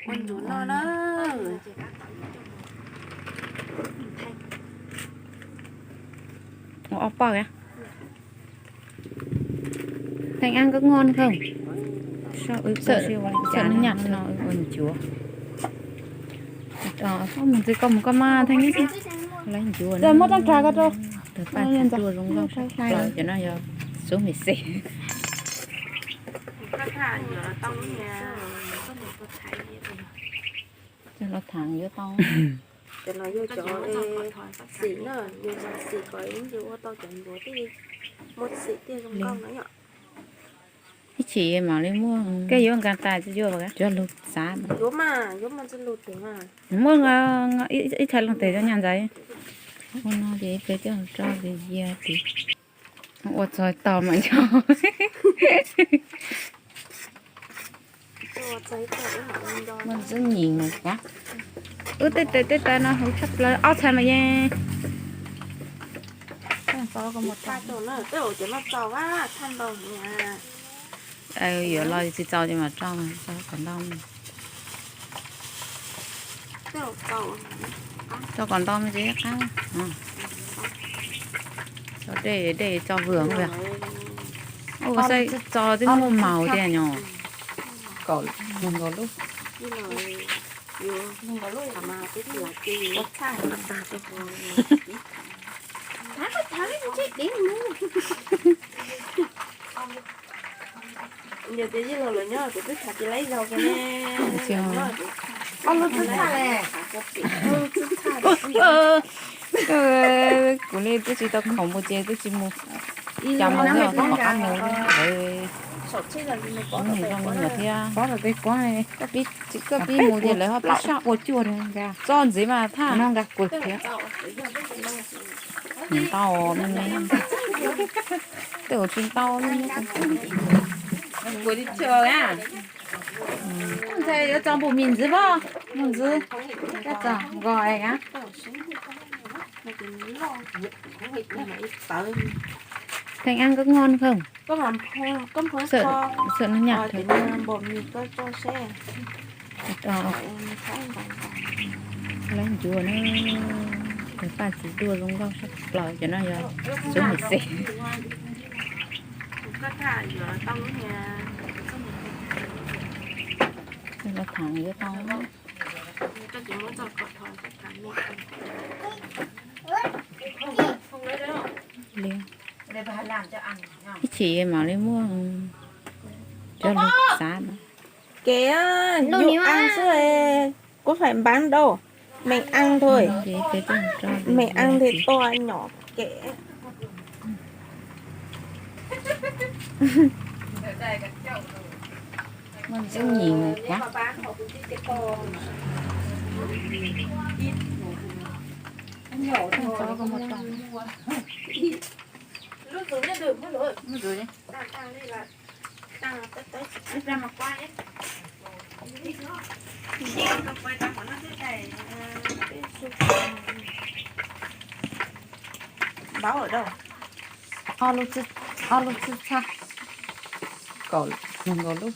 Ua ntsuav no na. Ua ob pawg. Theej Ab koj noj không? Wb txawm nyob nyam no wb ua ncuav. Mus ntxiv koj mus koj mas Theej Ab. Lawv ncuav no. Muab rab rag koj rau. Tus paj txiv tuaj zoo nkauj sab plaws cov no yog xub me xes. Coj los tham yuav tau. Cov no yog cov xim na, yog xim kom ib ntsis ua tau cov ncuav thiaj muaj xim thiaj zoo nkauj na yom. Ib chim mam li muaj, koj yuav nkas tas tsis yuav, cov lug xav. Yuav mas, yuav mas tsis lug tes mas. Muaj ib thaj lug tes rau nyaj ntxawd. Ua no ces peb coj tso ces yia ces ua txog tau mas yog. Muaj ntxwb nyim mas kav. Wb tej tes tej taw no huv tshaj plaws, ob txhais mas yeej. Yuav los tsis txaus ces mam tso, tso kom ntau. Tso kom ntau me tsis qab. Tso dej, dej tso vwm. Ua saib tso twb muaj maus tiag nyom. Kaum, nees nkaum lub. Yog tias yij laug lawv nyob kuv twb tham tsis laib zaug kiag ne. Ob lub txwb txhaj le. Kuv li twb tsis tau khoom mus ces twb tsis mus. Cas mus nyob tom qab mus lawv. Kuv mus zoo me nyuam thiab. Koj pib mus ces lawv ho pib sab ua cuag txoj ntxiv mas thaj no nqa kuv thiab. Ntau me me. Tej uas tsis ntau li. Ntxhais yuav tso npum mis ntxiv pob, mus ntxiv. Koj tso nkaus es a. Theej Ab koj noj không? Txawm noj nyam thiab. Lawv ncuav na, tus paj txiv tuaj zoo nkauj sab plaws cov no yog xub me xes. Los tham yuav tau. Ib chim mam li muaj, cov lug xav. Kev yus ăn xwb, kuv phải bán đâu, mình ăn thôi, mình ăn thì to nhỏ kệ. Muaj ntxwb nyim thiab. Npaum ở đâu? Ob lub txwb txhaj. Kaum, nees nkaum lub.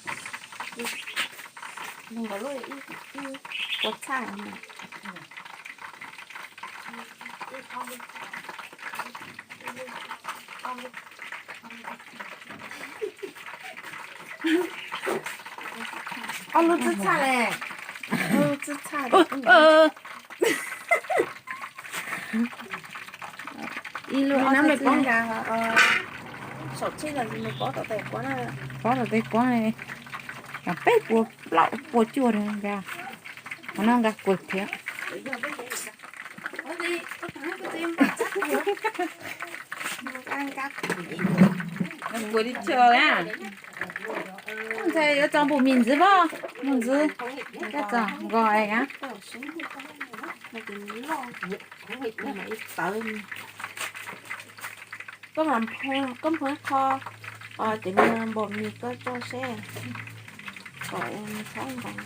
Nees nkaum lub ib, ib puas txhaj. Ob lub txwb txhaj le. Ob lub txwb txhaj. Ib lub, nab me pob nkas, saum tsheb los me pob tom tes kuab na. Pob tom tes kuab, peb puas plaub puas cuaj nkas. Qhov no nkas kuas thiab. Kuas li tso a. Ntxhais yuav tso npum mis ntxiv pob, mus ntxiv. Koj tso nkaus es a. Koj mas, koj pheej kho cov niag npom mis koj tso seb kom txhob ntas ntas.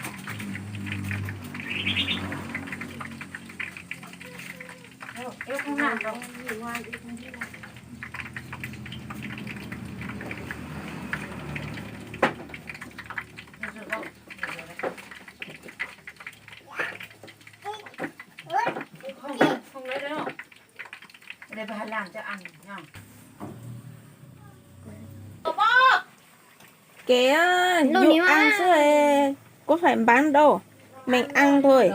Kệ á, nhục ăn xí, có phải bán đâu. Mình ăn thôi.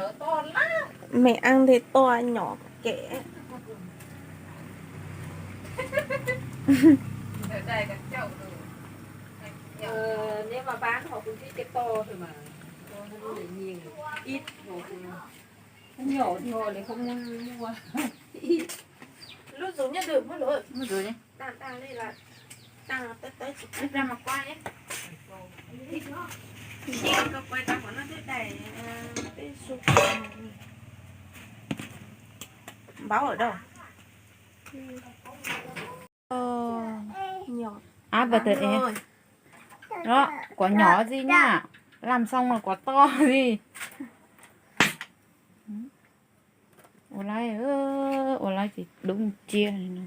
Mình ăn thì to nhỏ kệ. Nếu mà bán họ cũng thích cái to thôi mà. Ít thôi. Nó nhỏ thì họ lại không mua. Lub zus nyob ntawm muab lawm. Muab zus li. Tag tag li lawm. Tag tag tag tsis tag ra mas quay. Quay tau qhov no twb dais peb su. Npaub ở đâu? Áp vào từ e. Đó, quả nhỏ gì nha. Làm xong rồi quả to gì. Ua laib, ua laib ces dub ntsia li no.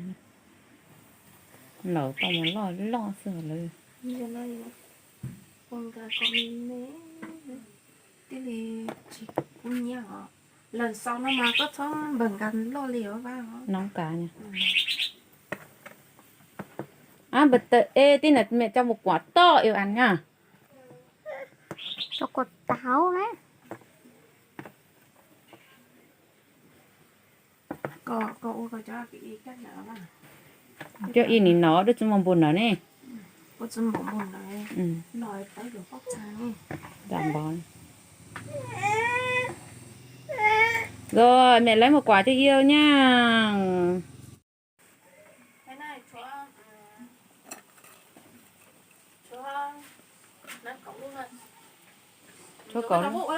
Lawv tau mus loj loj xwb lawm. Tij li tsis kub nyiab os. Lần sau no mas koj txhob npawg nkag loj li os vaj os. Nov kav. Áp vào từ e, tí nữa mẹ cho một quả to yêu ăn nha. Cho quả táo đấy. Coj ib nim no dab tsi mus npus ntawd ne. Tam npov. Rồi, mẹ lấy một quả cho Yêu nha. Tshuav kaum lub.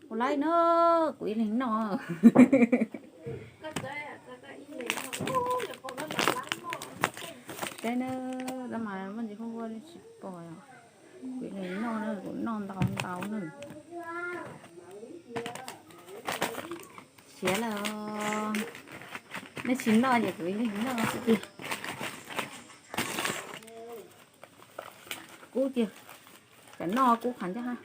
Ua laib na, kuv ib leeg noj. Saib na, tab mas muaj ntsis huaj huaj tsis pom. Kuv ib leeg noj na, kuv noj ntau ntau na. Siav lawm, nej tsis noj ces kuv ib leeg noj xwb tiag. Kub tiag, kam noj kub qhov ncaj hab.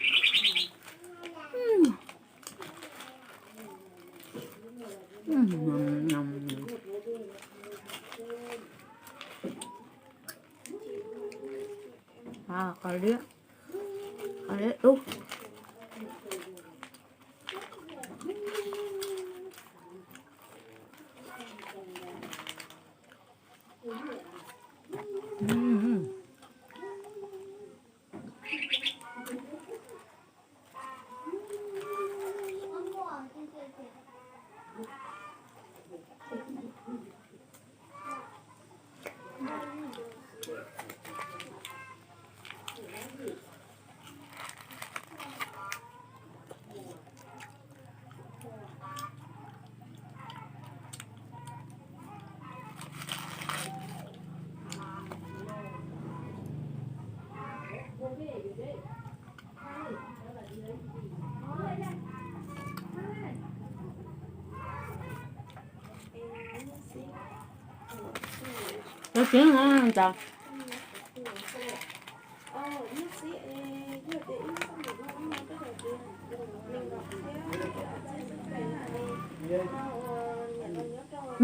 Qhov liab, qhov liab dub. Tus tsev no ntawd.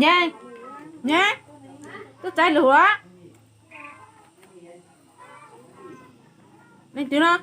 Nyab, nyab, tuaj txais lus a. Leej twg no?